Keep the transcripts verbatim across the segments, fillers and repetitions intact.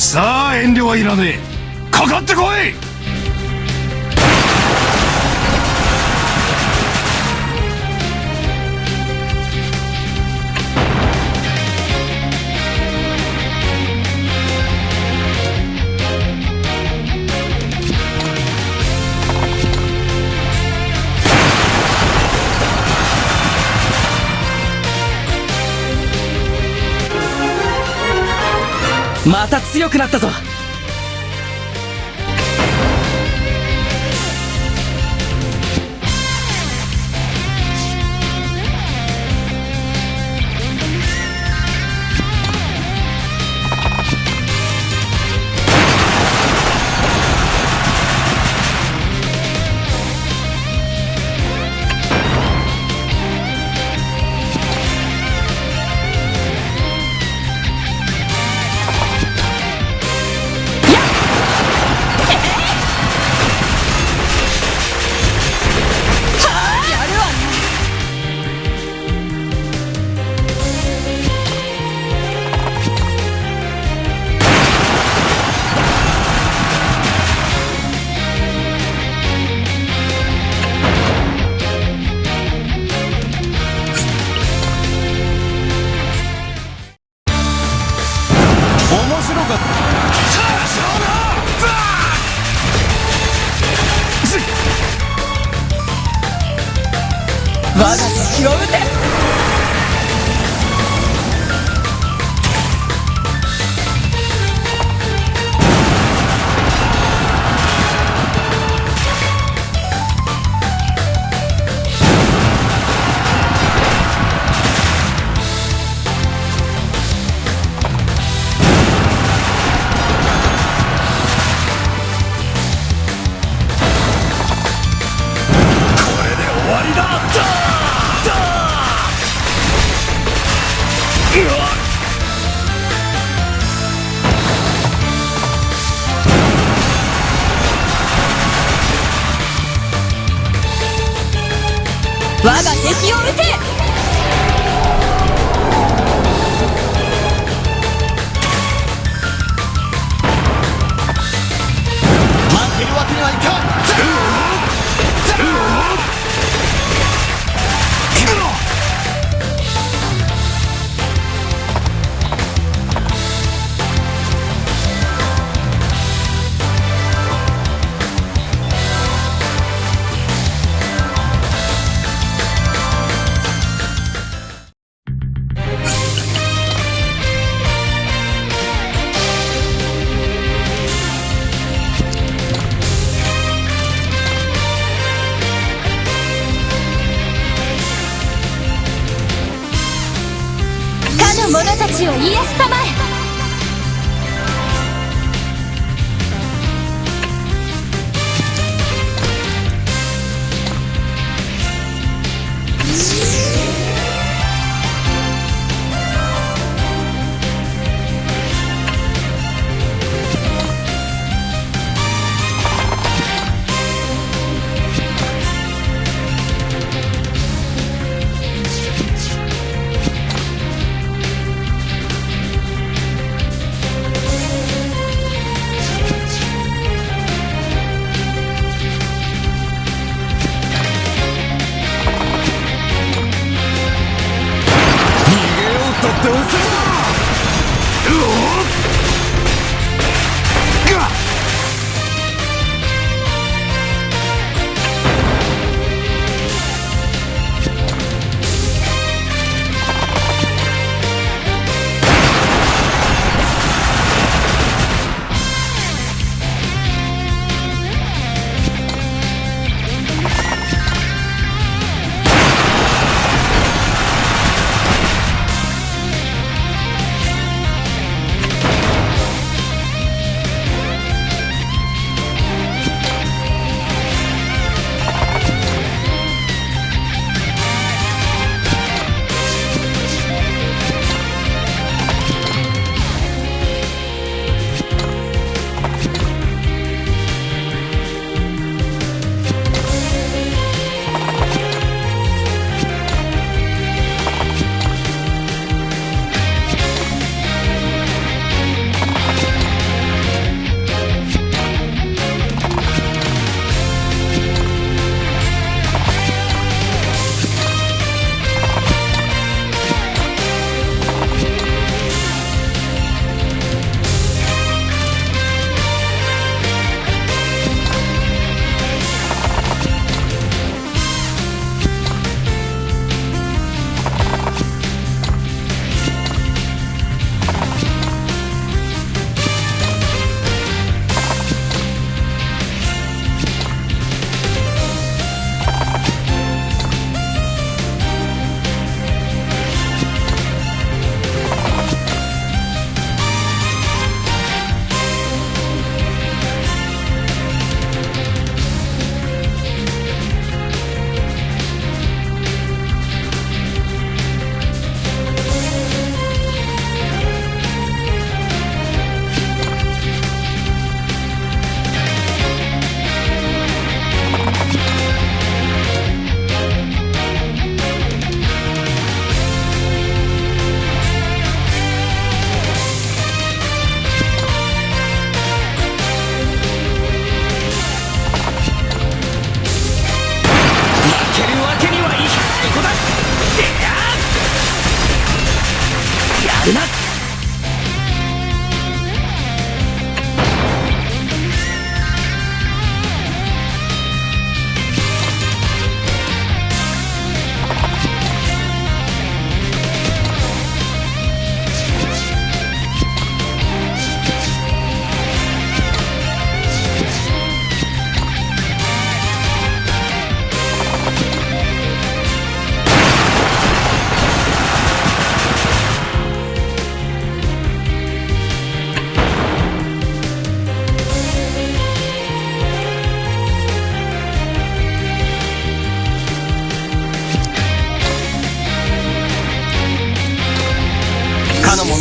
さあ、遠慮はいらねえ。かかってこい！ また強くなったぞ。 面白かった。さあ、勝負だ！我が敵を討て！ これで終わりだ！うわっ！ 我が敵を討て！待ってるわけにはいかん！かの者たちを癒したまえ。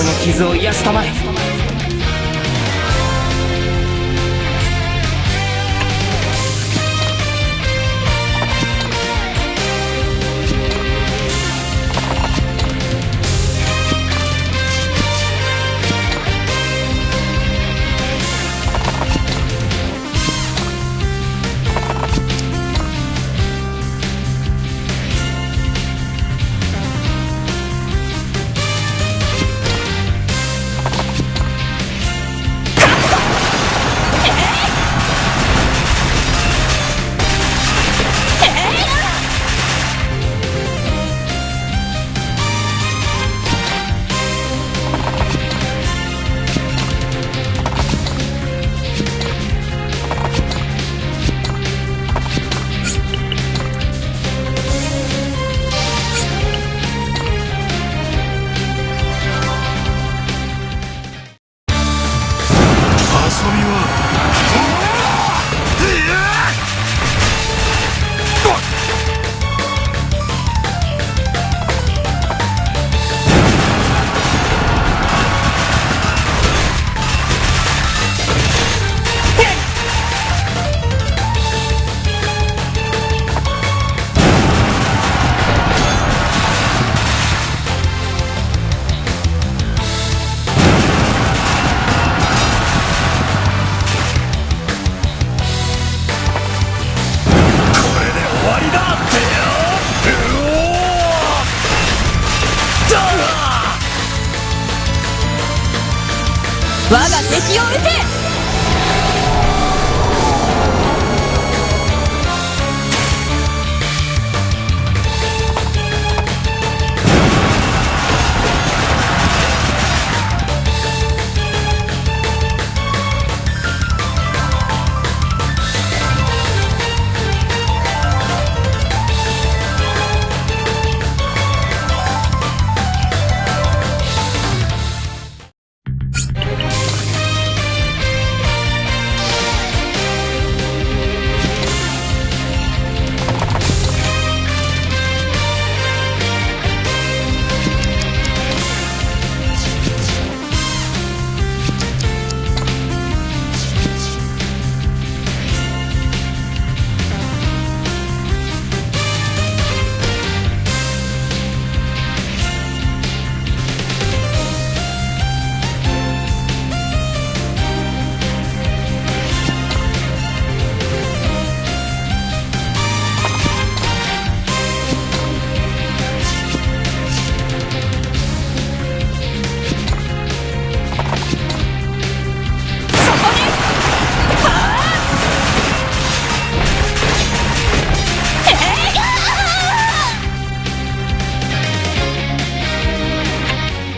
の傷を癒したまえ。遊びは。これで終わりだってよ。うおー、だが、我が敵を討て。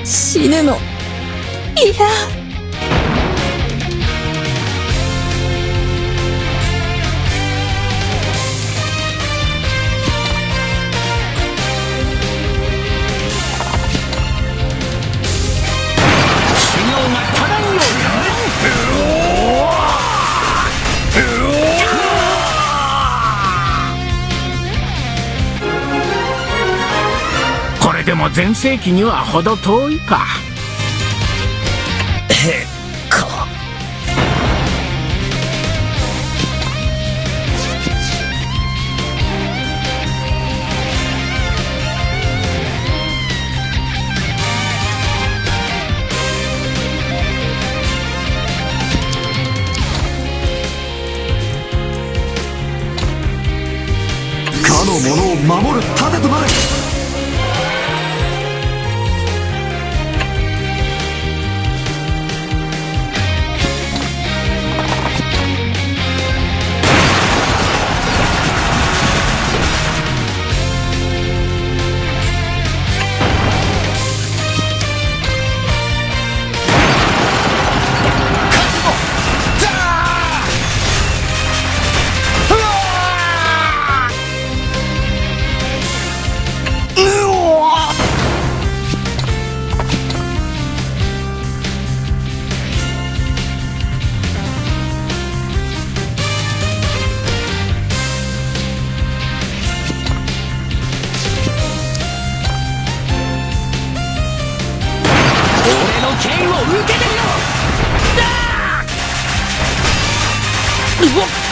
死ぬの。いや。修行が足らんようだ。これでも全盛期には程遠いか。 か。かの者を守る盾となれ。 うわー！受けてみろ！だー！うわっ！